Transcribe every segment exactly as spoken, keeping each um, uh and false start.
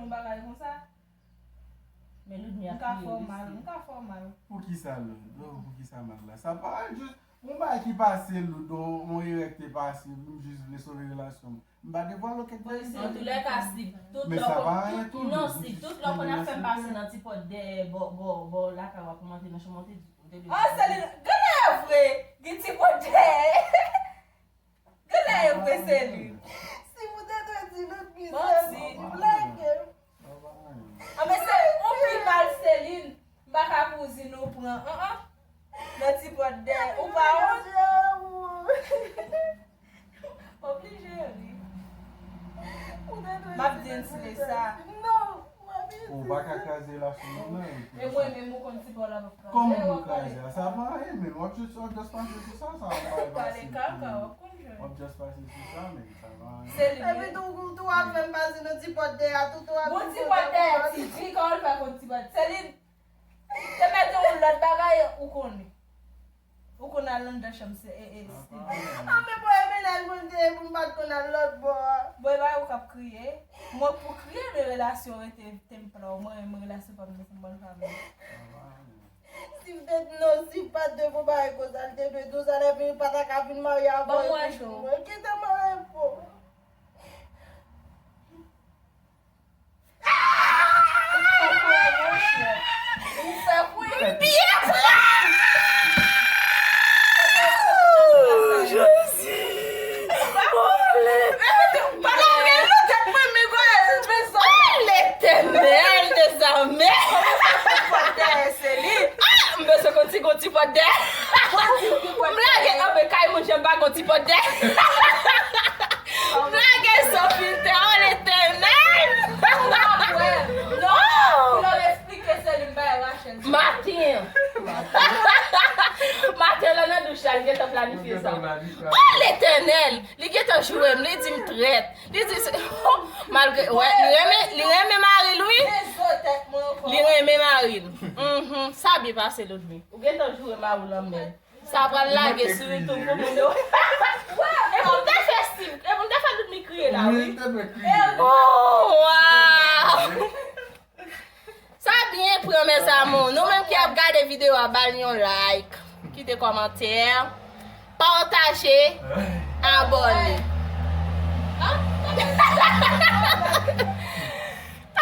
yon bagay konsa. Men Ludmi ap kriye. M ka fè w mal, m ka fè w mal. Poukisa Lud? Oh, poukisa mal la? Sa pa jis yon bagay ki pase Lud, yon erè ki te pase, m jis vle sove relasyon m. M pa devwale okenn verite. Antoulèka, Steve, tout lè w konn ap fè m pase nan ti pòt dèyè bò lakay w ap monte nan chanm ou te di. Ah, Celine, genlè e vre, gen ti pòt dèyè. Genlè e vre Celine. Si ou te dwe di Ludmi, Celine, blage. Anben se ou pi mal Celine, m pa ka kouzin ou pran, an an. Nan ti pòt dèyè, ou pa wont? Oblije ri. M ap di n si se sa. Non. Ou pa ka kraze relasyon moun nan. E mwen menm ou konn ti pa w la p ap kraze. Kòman pou kraze a? Sa pa anyen men w ap just w ap just pase sou sa, sa w ap pale kaka w ap konn jwenn. W ap just pase sou sa men sa pa anyen. Se li. Epi tou tou w ap fè m pase nan ti pòt dèyè a tou tou w ap. Bon ti pòt dèyè ti fi kòman l fè konn ti pòt se li. Te mete yon lòt bagay ou konnen. Ou konn al anndan chanm se e e Steve. Anben bon e mennaj mwen te ye pou m pa t konn al lòt bò a. Bon e pa ou k ap kriye. Mwen pou kriye men relasyon rete temp la mwen renmen relasyon pa m nan se yon bòn fanmi. Si m te non si pa t de pou bagay konsa l te dwe di w sa lè vini pa ta ka vin marye avè w epi pou mwen kite mare pou. Byen pran! Jezi! Ole! Letènèl dezame! M bezwen konn si gon ti pòt dèyè. M lage anpe kay moun jan m pa gon ti pòt dèyè. Blage san filtè, o Letènèl! Maten! Maten la nan douch la, li gentan planifye sa. O Letènèl! Li gentan joure m, li di m trèt. Li di, malgre, wè, li renmen, li renmen mari l, wi. Li renmen mari l. Mhm, sa byen pase, Ludmi. Ou gentan joure mari w lanmèd. Sa pral lage sou YouTube pou moun yo. Epi m te fè Steve, epi m te fè Ludmi kriye la wi. Oh wow! Sa byen pran mes amours. Nou menm ki ap gade videyo a ba l yon like, kite kòmantè, pataje, abòne.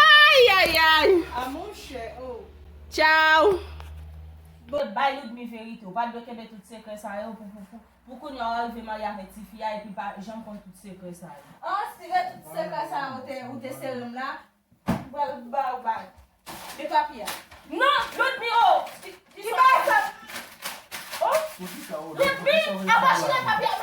Ayayay. Tchao. Bay Ludmi verite, ou pa t dwe kenbe tout sekrè sa yo pou pou pou pou kounye a w arive marye avèk tifi a epi pa janm konn tout sekrè sa yo. An, si gen tout sekrè sa yo te ou te sere m la, m pral ba ou bagay. Men papye a. Non, Ludmi o! Ki bagay sa? O! Ludmi, apa chire papye a?